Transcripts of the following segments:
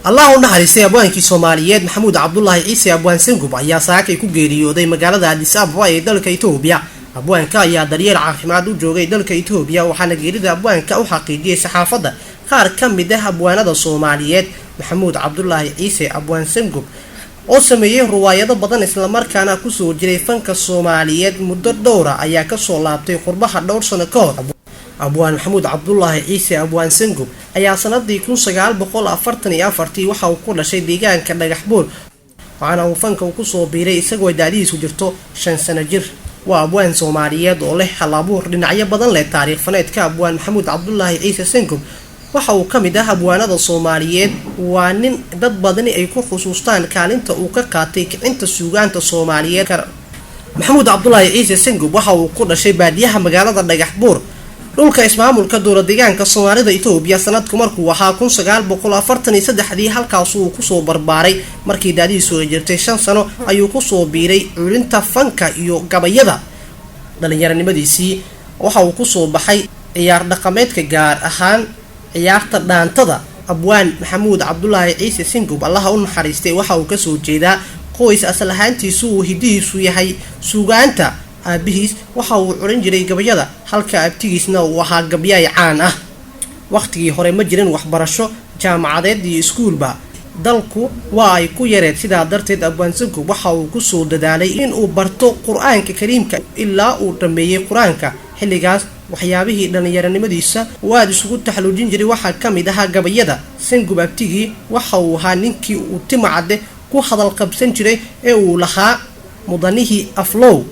Allah u naxariistay abwaankii Soomaaliyeed Maxamuud Cabdulaahi Ciise Abwaan Sangub ayaa saakay ku geeriyooday magaalada Addis Ababa ee dalka Itoobiya. Abwaanka ayaa daryeel caafimaad u joogay dalka Itoobiya, waxaana geerida abwaanka u xaqiijiyay saxaafadda qaar ka mid ah abwaanada Soomaaliyeed. Maxamuud Cabdulaahi Ciise Abwaan Sangub oo sameeyey ruwaayado badan islamarkaana kusoo jiray fanka Soomaaliyeed muddo dhowra ayaa kasoo laabtay qurbaha dhowr sano ka hor. Abwaan Maxamuud Cabdulaahi Ciise Abwaan Sangub ayaa sanadii 1944-tii waxa uu ku dhashay deegaanka Dhagaxbuur, waxaana uu fanka uu kusoo biiray isagoo daadihiisu jirto 5 sano jir. Waa abwaan Soomaaliyeed oo leh halabuur dhinacyo badan leh. Taariikh faneedka abwaan Maxamuud Cabdulaahi Ciise Sangub waxa uu ka mid ah abwaanada Soomaaliyeed. Waa nin dad badani ay ku xusuustaan kaalinta uu ka qaatay kicinta suugaanta Soomaaliyeed. Maxamuud Cabdulaahi Ciise Sangub waxa uu ku dhashay baadiyaha magaalada Dhagaxbuur, dhulka ismaamulka dowla deegaanka Soomaalida Itoobiya, sanadku markuu ahaa 1943-dii. Halkaas uu kusoo barbaaray. Markii daadihiisu ay jirtay 5 sano ayuu kusoo biiray culinta fanka iyo gabayada. Dhalinyaronimadiisii waxa uu kusoo baxay ciyaar dhaqameedka, gaar ahaan ciyaarta dhaantada. Abwaan Maxamuud Cabdulaahi Ciise Singub, Allaha u naxariistay, waxa uu kasoo jeedaa qoys asal ahaantiisu uu hidihiisu yahay suugaanta. Aabihiis waxa uu curin jiray gabayada, halka abtigiisna uu ahaa gabyaay caan ah. Waqtigii hore ma jirin waxbarasho jaamacadeed iyo iskuulba, dalku waa ay ku yareed. Sidaa darteed Abwaan Sangub waxa uu kusoo dadaalay inuu barto Qur-aanka Kariimka ilaa uu dhammeeyey Qur-aanka. Xilligaas waxyaabihii dhallinyaronimadiisa uu aada isugu taxaluujin jiray waxaa ka mid ahaa gabayada. Sangub abtigii waxa uu ahaa ninkii uu Timacadde ku hadal qabsan jiray ee uu lahaa mudanihii Aflow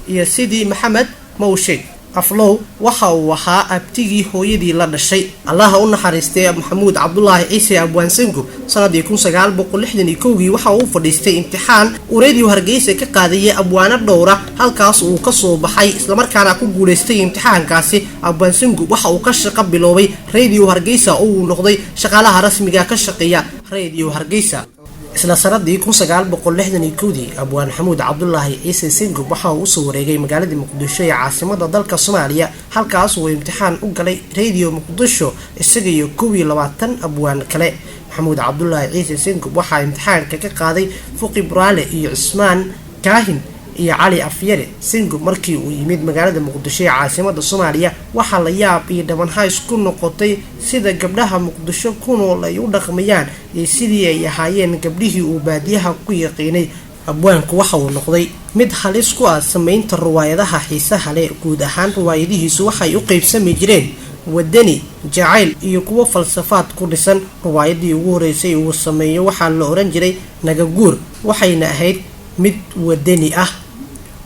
iyo sidii Maxamed Mawsheeg. Aflow waxa uu ahaa abtigii hooyadii la dhashay. Allaha u naxariistay Maxamuud Cabdulaahi Ciise Abwaan Sangub sanadii 1961-kii waxa uu fadhiistay imtixaan uu Radio Hargeysa ka qaadayay abwaano dhowra, halkaas uu kasoo baxay islamarkaana ku guuleystay imtixaankaasi. Abwaan Sangub waxa uu ka shaqo biloobay Radio Hargeysa oo uu noqday shaqaalaha rasmiga ka shaqeeya Radio Hargeysa. Isla sanadii 1961-dii Abwaan Maxamuud Cabdulaahi Ciise Singub waxa uu usoo wareegay magaalada Muqdisho ee caasimada dalka Soomaaliya, halkaas uu imtixaan u galay Radio Muqdisho isaga iyo 21 abwaan kale. Maxamuud Cabdulaahi Ciise Singub waxaa imtixaanka ka qaaday Fuqi Buraale iyo Cismaan Kaahin iyo Cali Afyare. Singub markii uu yimid magaalada Muqdisho ee caasimada Soomaaliya waxaa la yaab iyo dhabanhays ku noqotay sida gabdhaha Muqdisho ku nool ay u dhaqmayaan iyo sidii ay ahaayeen gabdhihii uu baadiyaha ku yaqiinay. Abwaanku waxa uu noqday mid halis ku ah sameynta ruwaayadaha xiisaha leh. Guud ahaan ruwaayadihiisu waxay u qeybsami jireen wadani, jacayl iyo kuwo falsafaad ku dhisan. Ruwaayadii ugu horeysay uu sameeyo waxaa la oran jiray Nagaguur, waxayna ahayd mid wadani ah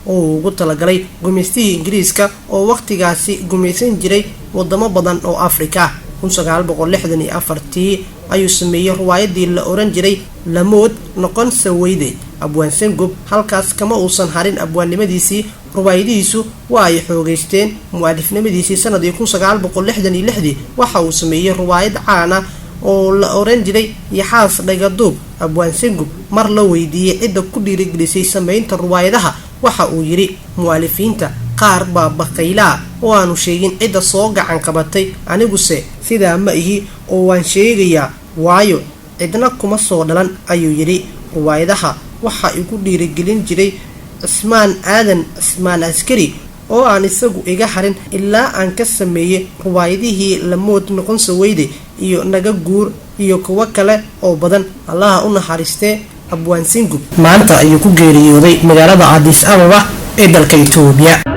oo uu ugu talagalay gumaystihii Ingiriiska oo waqtigaasi gumaysan jiray wadamo badan oo Afrika ah. 1964-tii ayuu sameeyey ruwaayadii la oran jiray Lamood Noqon Saweyde. Abwaan Sangub halkaas kama uusan harin abwaannimadiisii. Ruwaayadihiisu waa ay xoogeysteen mu-alifnimadiisii. Sanadii 1966-dii waxa uu sameeyey ruwaayad caan ah oo la oran jiray Yaxaas Dhagaduub. Abwaan Sangub mar la weydiiyey cidda ku dhiirigelisay sameynta ruwaayadaha waxa uu yidhi: "Mu'alifiinta qaar baa baqaylaa oo aanu sheegin cidda soo gacan qabatay, aniguse sidaa ma ihi oo waan sheegayaa, waayo cidna kuma soo dhalan," ayuu yidhi. "Ruwaayadaha waxaa igu dhiirigelin jiray Cismaan Aadan Cismaan Askari oo aan isagu iga harin ilaa aan ka sameeyey ruwaayadihii Lamood Noqon Saweyde iyo Naga Guur iyo kuwo kale oo badan." Allaha u naxariistee Abwaan Singub maanta ayuu ku geeriyooday magaalada Addis Ababa ee dalka Itoobiya.